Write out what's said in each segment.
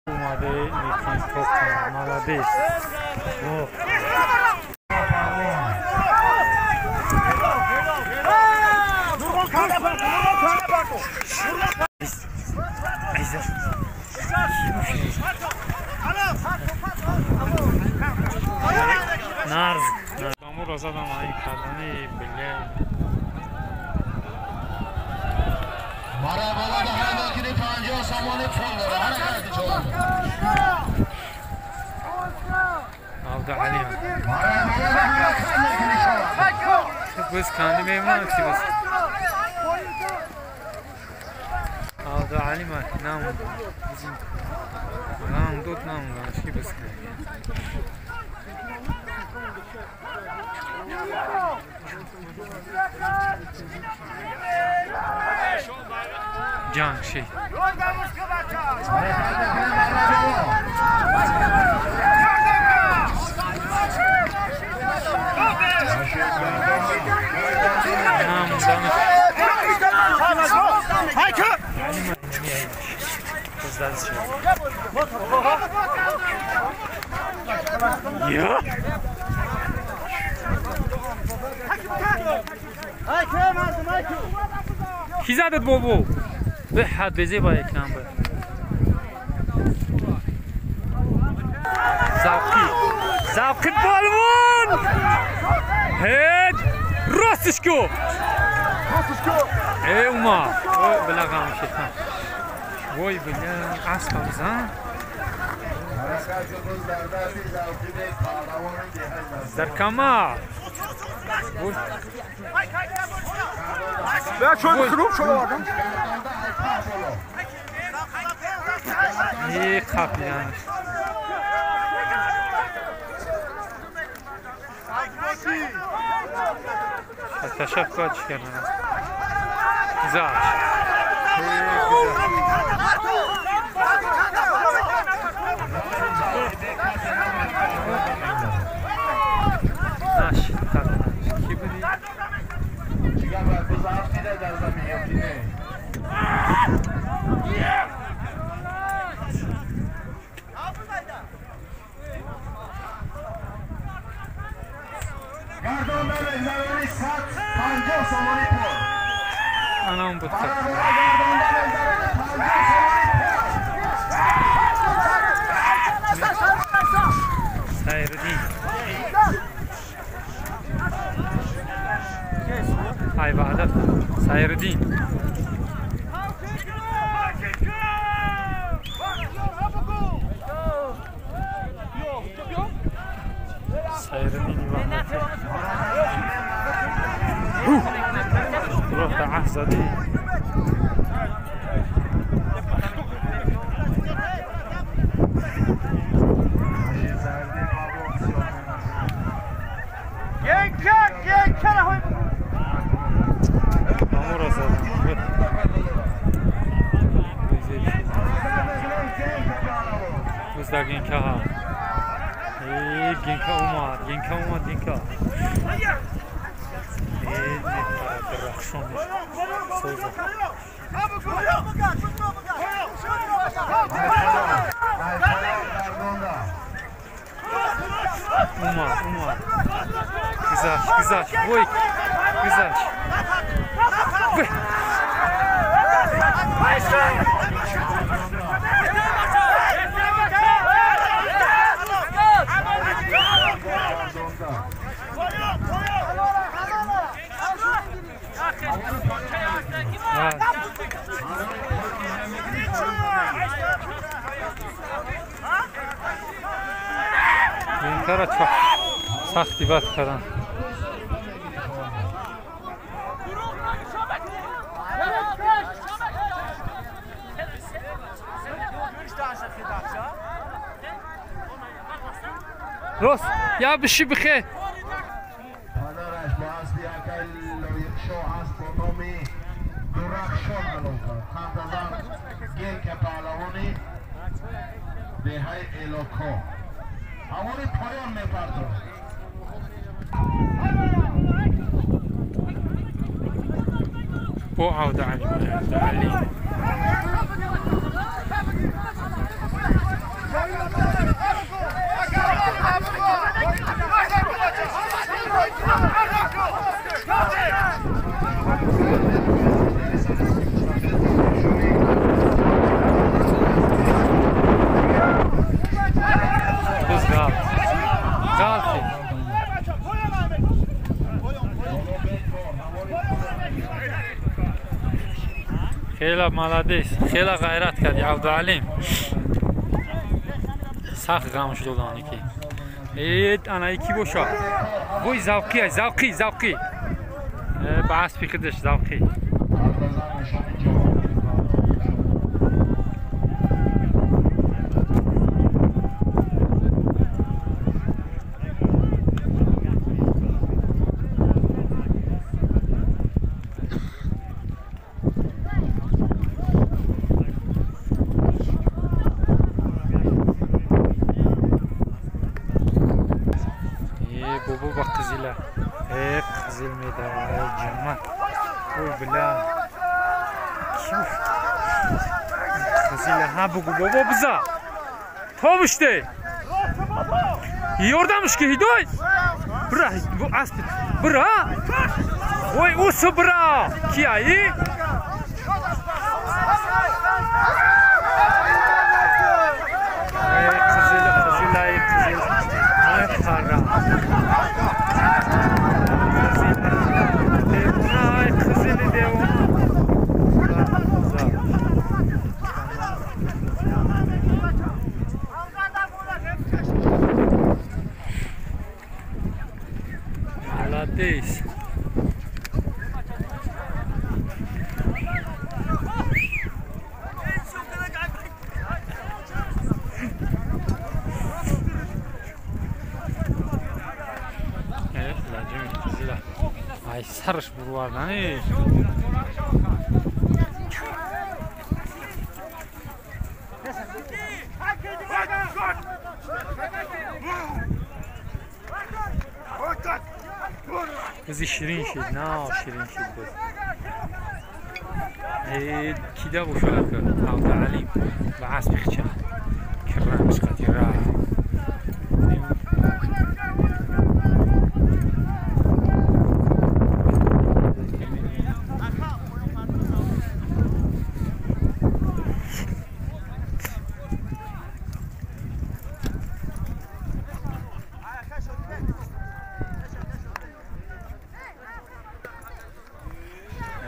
Омаде лекин тоқа молодец. Нарз. Амуро задам ай кардани бля. Мара бала да ҳар мокини 50 сомонӣ пул дора. Ҳаракати чор. Абдуали. Мара бала да ҳаракат мекунӣ чор. Буз канди мемонад ки буз. Абдуали ма нам. Нам дод нам ки буз канди. Ҷанг шид. Ки задад бобо? Беҳад безеба як намбар. Завқи. Завқи полвон! Ҳед! Ростиш ку! Э ума! Била ғам шитан. Вой била аспа бизан. Дар кама. Е қапидан. Ташаккур чӣ кардан. Гузашт. Нашид қапидан. Ки буди? Анам буд. Сайриддин. Ай ваҳдат. Сайриддин. Сайриддин ваҳдат. Роҳта аҳзадӣ. Гинка. Э, Гинка омад, Гинка омад, Гинка. Э, Рахшон. Соза. Омад, омад. Гузашт, гузашт. Вой, гузашт. Гинкара сахти бад кардан. Рост, я биши бихе. Бо Абдуали, Абдуали. Хела молодец, хела ғайрат карди Абдуалим. Сахт ғам шуд одани ки. Ана ики боша. Вой завқи, завқи, завқи. Ба аспи худаш завқи. Бобо ба қизила. Қизил медава, ҷама. Ой, бля. Қизила, ҳа бугу бобо биза. Тобиште. Ёрдамш ки ҳидой. Бира, бу асп. Бира. Ой, усу бира. Ки аи? Қизила, қизила, қизил. Ай қара. Молодец. Ай сарш бурвардани. Зи ширин шид, на ширин шид буд. Кида бошад Абдуалим ба аспи хча. Кирамш қатира.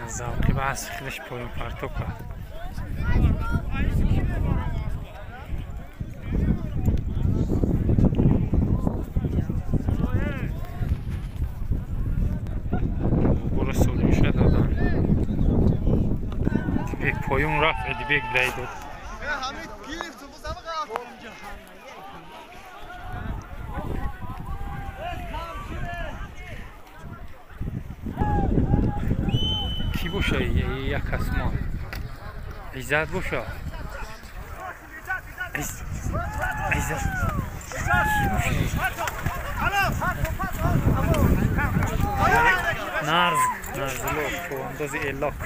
Завқи ба аспи худаш поён партоб кард. Боборо солим шуд одам. Дибек поён рафт, Дибек дай дод. Ки боша як асмон? Иззат боша? Иззат. Ки боша? Нарз, нарзлок, чӯвандози эллок.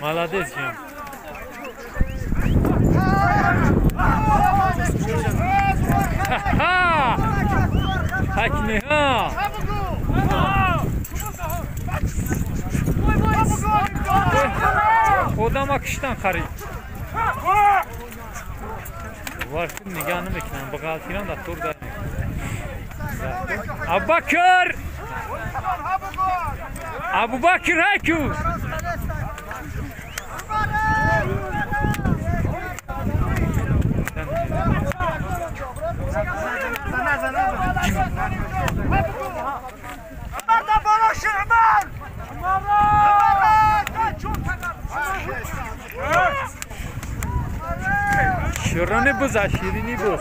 Молодец, ҷон. Ха-ха! Ҳакниҳо! Одама киштан харид. Вақт нигаҳ намекунам, ба ғалтиран дар тур дар Абубакр! Абубакр ҳайку! Ширини буза, ширини буз.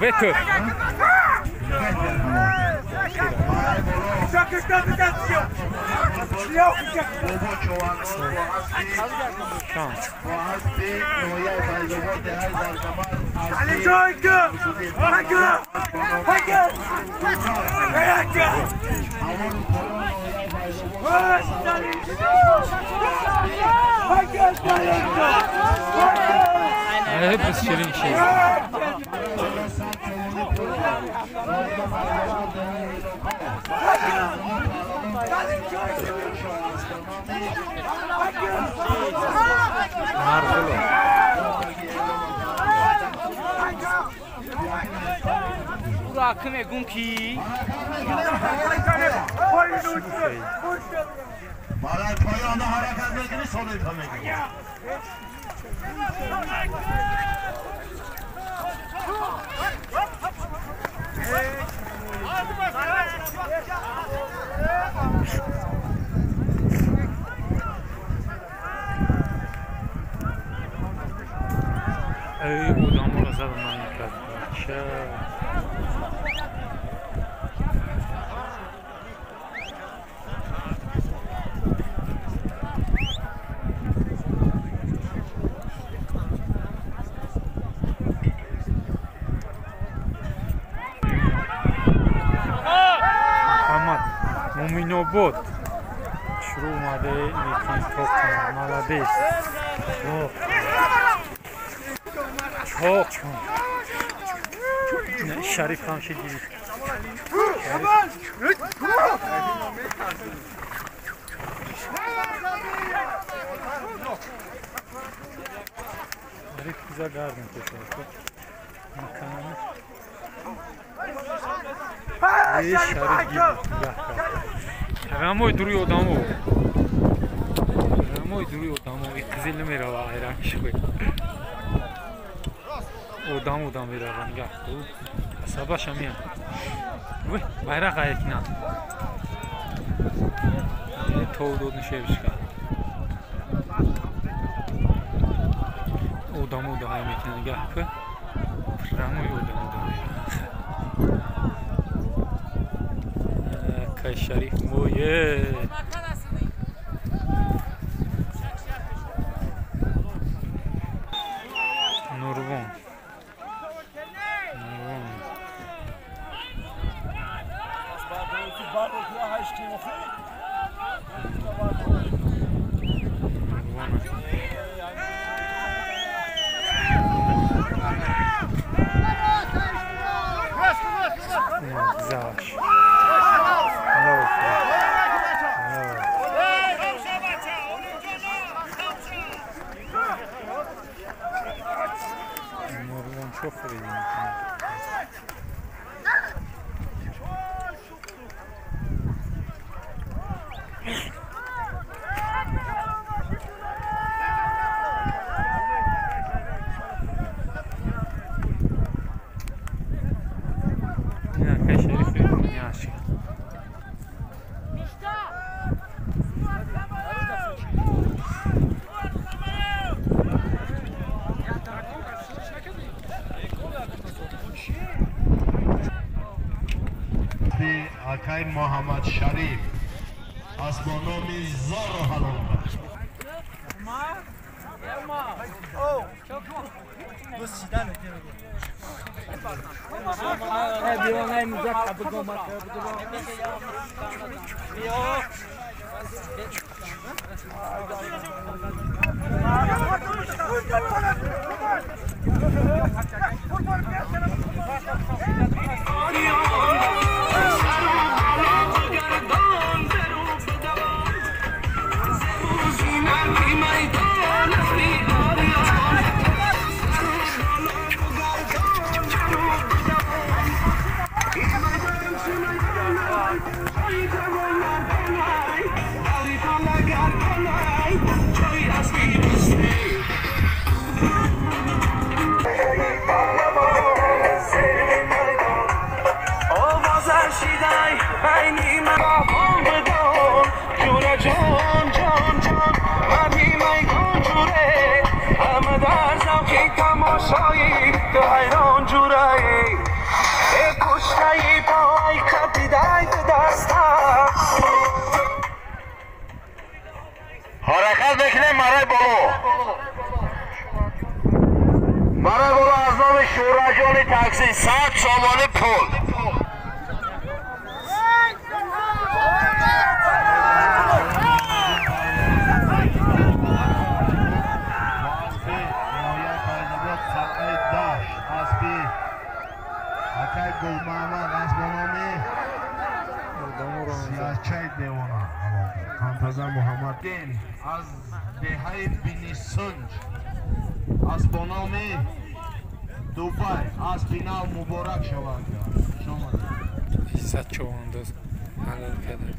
Бетур. Hepsi şirin şey. Марғулов. برای پایان حرکت میکنی سالی تا میکنی. ای اودامو را زدم من میکرد چه Муминобод шурӯъ омаде лекин тоқ молодец. Чоқ Шариф ҳамши дид. Шариф киза гардин кошад. Маканами. Шариф гирифт. Рамой дуруи одамо. Рамой дуруи одамо. И қизил намерава айранги шуд. Одам одам мерава нигоҳ кун. Асабаша меяд. Вой, байрақ аякина. Тов дод нишевишка. Одам одам ай мекина нигоҳ кун. Рамой одам одам мерава. Шариф мое. Нурвон. Нурвон. Нурвон. Акай Муҳаммад Шариф аз бо номи Зоро ҳалол бахш. ҳаракат мекунем барои боло. Барои боло аз номи Шӯраҷони такси 100 сомонӣ пул. Акай Гулмаҳаммад аз бо номи Сиячай девона ҳалол. Қантазан Муҳаммаддин аз деҳаи Бинисунҷ аз бо номи Дубай аспи нав муборак шавад. Иззат човандоз ҳалол карда.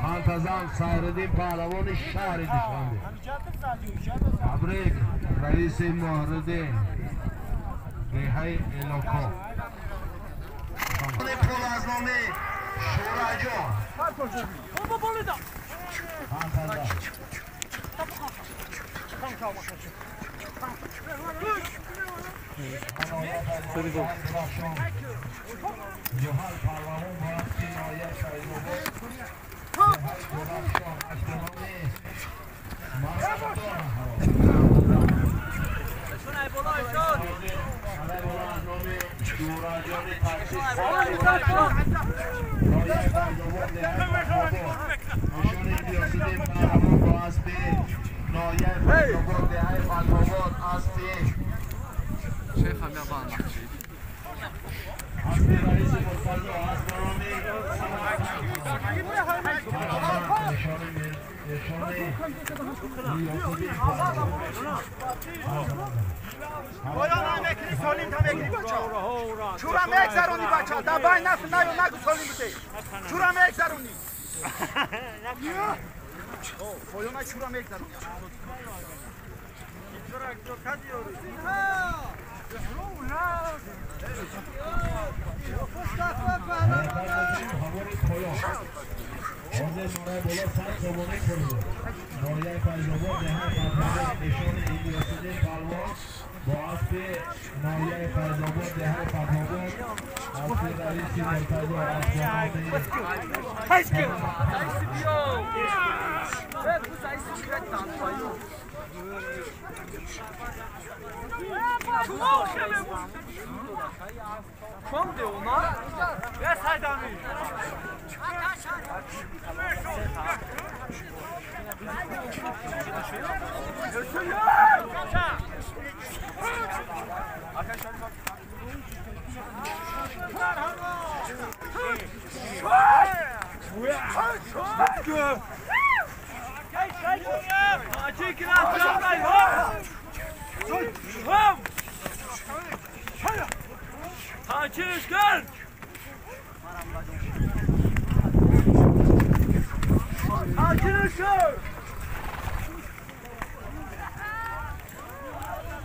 Қантазан Сайриддин паҳлавони шаҳри Душанбе. Табрик раиси Муҳриддин деҳаи Элоко. Пул аз номи Шӯраҷон. Қантазан. Ҷоҳал паҳлавон бо аспи ноҳияи Файзобод Дурахшон аз ба номи Марсадон аз номи Шӯраҷони таксист ноҳияи Файзобод деҳаи Фатҳобод нишони Ғиёсиддин паҳлавон бо аспи ноҳияи Файзобод деҳаи Фатҳобод аспи раиси Муртазо аз ба номи Поёна мекунӣ, солим та мекунӣ бача. Чура мегзаронӣ бача. Давай наф наё нагу солим буде. Чура мегзаронӣ. Поёна чура мегзаронӣ. ҳозир мораи боло 100 сомонӣ пул буд. Ноҳияи Файзобод деҳаи Фатҳобод нишони Илёсиддин палвон бо аспи ноҳияи Файзобод деҳаи Фатҳобод аспи раиси Муртазо аз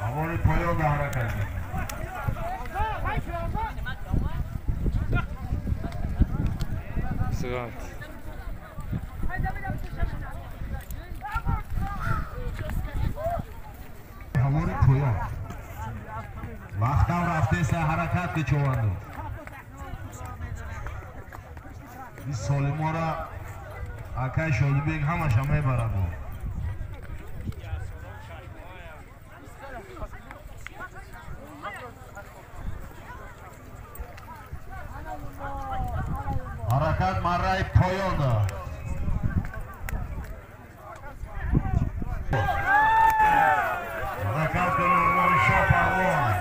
Ҳавори поён ба ҳаракат мекунад. Зиёд. Ҳавори поён. Вақтам рафтеса ҳаракат ки чованду. Ин солимора акай Шодибек ҳамаша мебарад. Ҳаракат марраи поён. Ҳаракат ки Нурмоншоҳ паҳлавон.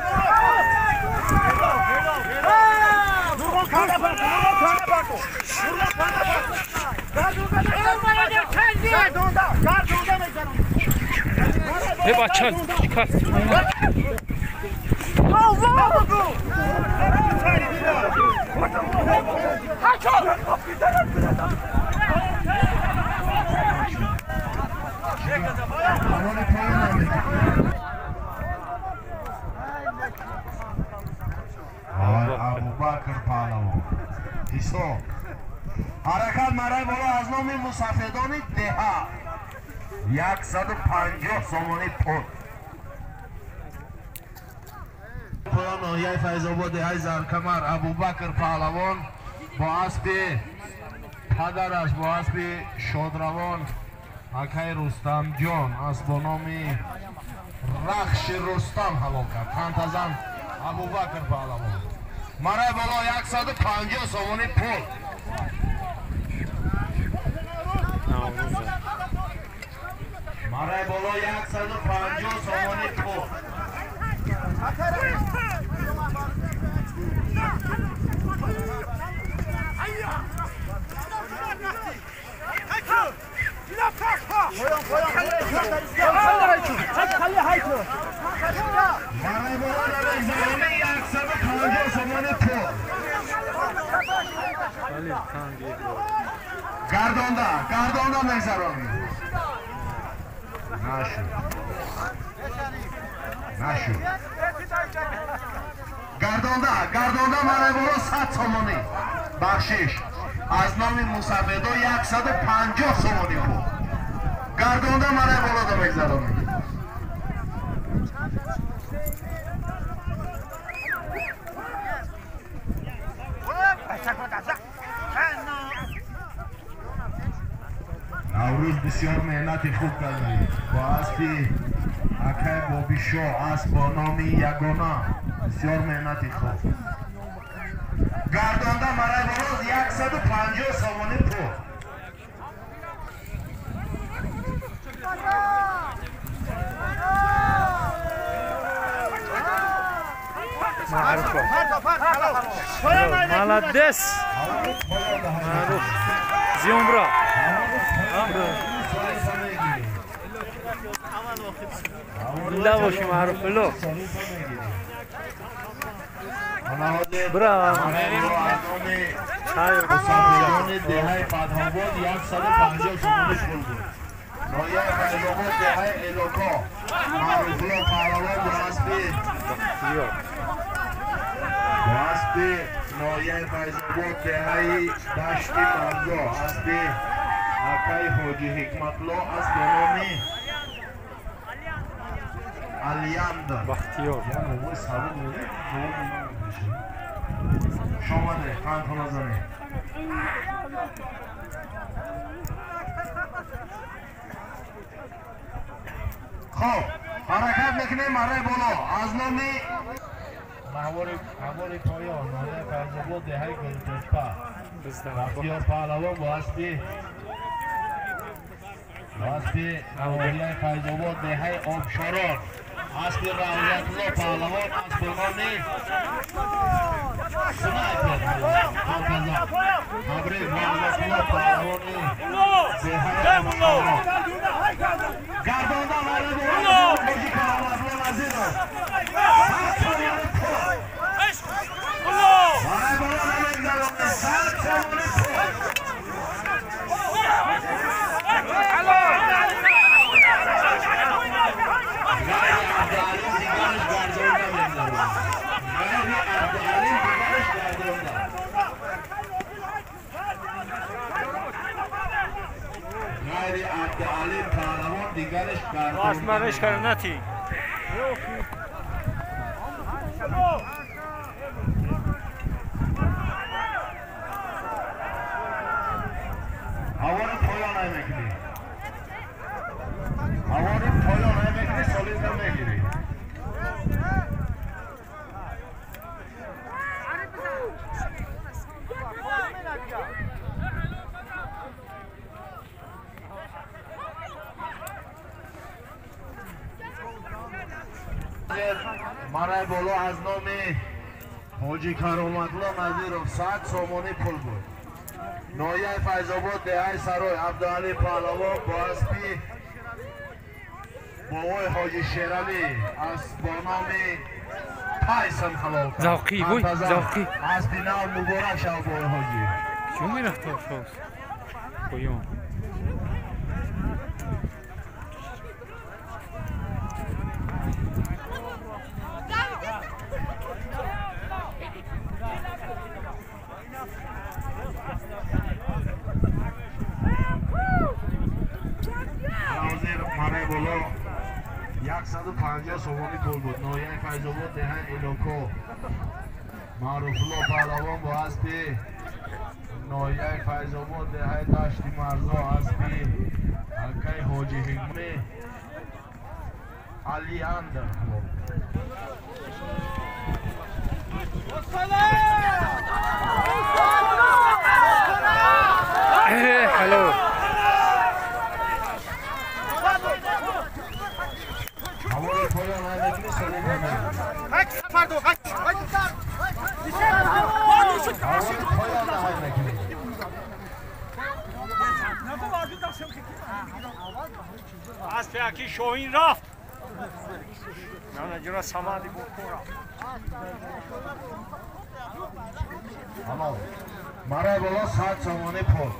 Э бача чикар? Абубакр паҳлавон. Исо. Ҳаракат марраи боло аз номи мусафедони деҳа 150 сомонӣ пул. Поён ноҳияи Файзобод деҳаи Заркамар Абубакр паҳлавон бо аспи падараш бо аспи шодравон акай Рустамҷон аз бо номи Рахши Рустам ҳалол кард. Қантазан Абубакр паҳлавон. Марраи боло 150 сомонӣ пул. Марраи боло 150 сомонӣ пул. Мараи боло намегзаронӣ 150 сомонӣ пул. Гардонда, гардонда мегзаронӣ. Нашуд. Нашуд. Гардонда, гардонда мараи боло 100 сомонӣ. Бахшиш. Аз номи мусафедо 150 сомонӣ пул. Гардонда мараи боло мегзаронӣ. Наврӯз бисёр меҳнати хуб кардӣ. Бо аспи акай Бобишо, асп бо номи Ягона. Бисёр меҳнати хуб. Гардонда мараи боло 150 сомонӣ пул. Молодец! Маъруф. Зиён бро. Зинда бошӣ Маъруфулло. Браво. Мусафирони деҳаи Фатҳобод 150 сомонӣ пул буд. Ноҳияи Файзобод деҳаи Элоко. Маъруфулло паҳлавон бо аспи ноҳияи Файзобод деҳаи Дашти Марзо, аспи акаи Ҳоҷи Ҳикматло аст бо номи Алияндр. Бахтиёр. Шомаде, қандхона занед. Хоб, ҳаракат мекунем мараи боло. Аз номи ҳавори поён, ноҳияи Файзобод деҳаи Гултеппа. Бахтиёр паҳлавон бо аспи ноҳияи Файзобод деҳаи Обшорон. Аспи Равзатулло паҳлавон аст бо номи Снайпер. Табрик Равзатулло паҳлавони деҳаи Обшорон. Гардонда мараи боло Ҳоҷи Кароматулло Назиров. Мараи боло намегзаронӣ 100 сомонӣ пул. Ғайри Абдуалим дигараш гардонда мегзаронад. Ғайри Абдуалим дигараш гардонда. Ғайри Абдуалим паҳлавон дигараш гардонда. Асмареш карнати. Ҳавори поён ай мекунӣ. Ҳавори поён ай мекунӣ, солизда мегирӣ. Мараи боло аз номи Ҳоҷи Кароматлло Назиров 100 сомонӣ пул буд. Ноҳияи Файзобод деҳаи Сарой Абдуалӣ паҳлавон бо аспи бобои Ҳоҷи Шералӣ аз бо номи Тайсон ҳалол кард. Завқӣ, вой, завқӣ. Аспи нав муборак шав бобои ҳоҷӣ. Чӣ мерафт шоз? Поён. Мараи боло 150 сомонӣ пул буд. Ноҳияи Файзобод деҳаи Элоко. Маъруфулло паҳлавон бо аспи ноҳияи Файзобод деҳаи Дашти Марзо, аспи акаи Ҳоҷи Ҳикмӣ Алиандр. Ҳалло. Ҳавори поён ай мекунӣ, солизда мегирӣ. Ҳавори поён ай мекунӣ. Аз пияки Шоҳин рафт. Нана ҷура Самади Бокора. Марай боло 100 сомонӣ пул.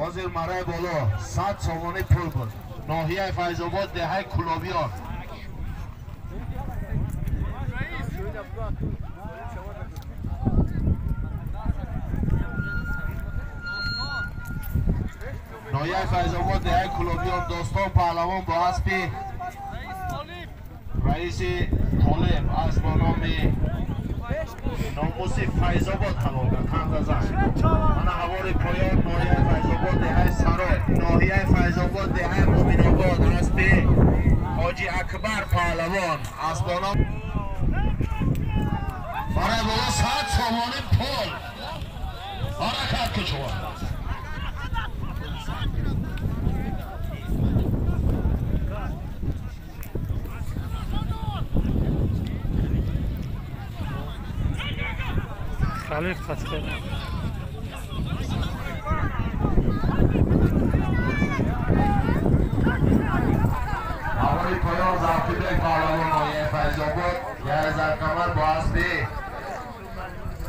Ҳозир марай боло 100 сомонӣ пул буд. Ноҳияи Файзобод, деҳаи Кулобиён. ноҳияи Файзобод, деҳаи Кулобиён. Достон паҳлавон бо аспи раиси Толиб, асп бо номи номуси Файзобод ҳалол кард. Қандазан. Мана ҳавори поён ноҳияи Файзобод, деҳаи Сарой. Ноҳияи Файзобод, деҳаи Муминобод, аспи Ҳоҷи Акбар паҳлавон, асп бо ном барои боло 100 сомонӣ пул. Ҳаракат кун. Халиф хасте. Ҳавори поён Завқибек паҳлавон, ноҳияи Файзобод, Ярзарқамар бо аспи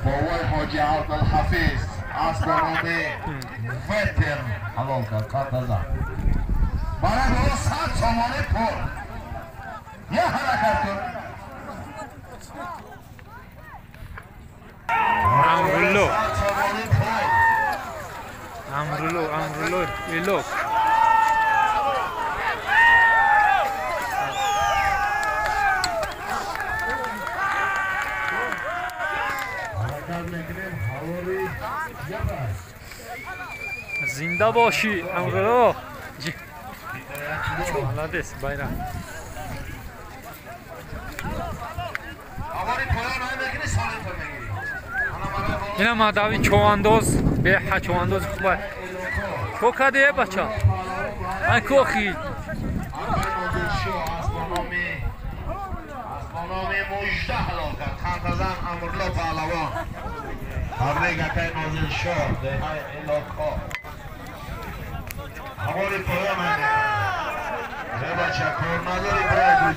бобои Ҳоҷи Абдулҳафиз, асп бо номи Ветер ҳалол кард. Қандазан. Барои боло 100 сомонӣ пул. Я ҳаракат кун. Амрулло. Амрулло, Амрулло, Элок. Зинда бошӣ, Амрулло. Молодец, байрам. Ина мадави човандоз, беҳа човандоз хуба. Ко каде бача? Ай кохи. Номи мужда ҳалол кард. Қандазан Амрулло паҳлавон. Табрик акай Нозиршоҳ, деҳаи Элокҳо. Ҳавори поён ҳаме. Э бача, кор надорӣ, бирай гӯй.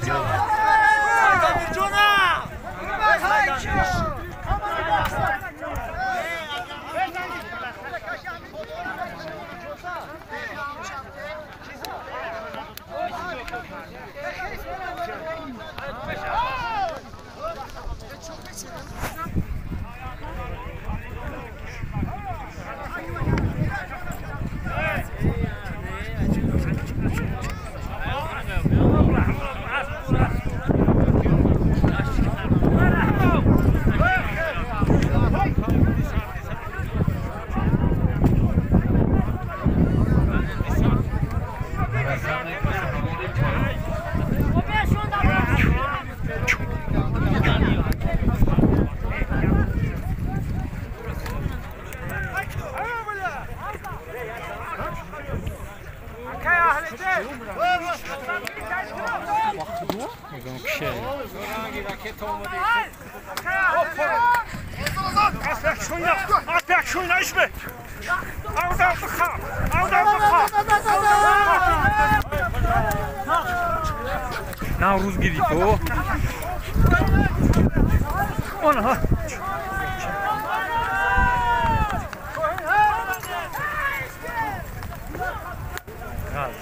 Наврӯз гирифт. Онаҳа. Газ.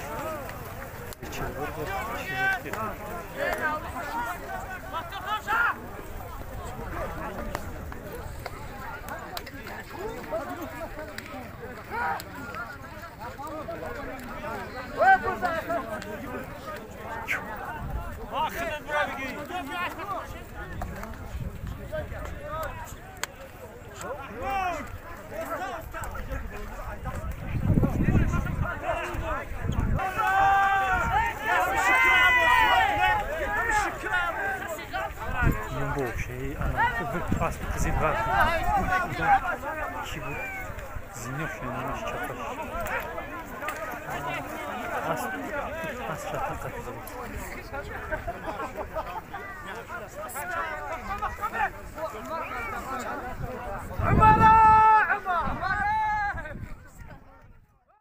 Асп. Асп.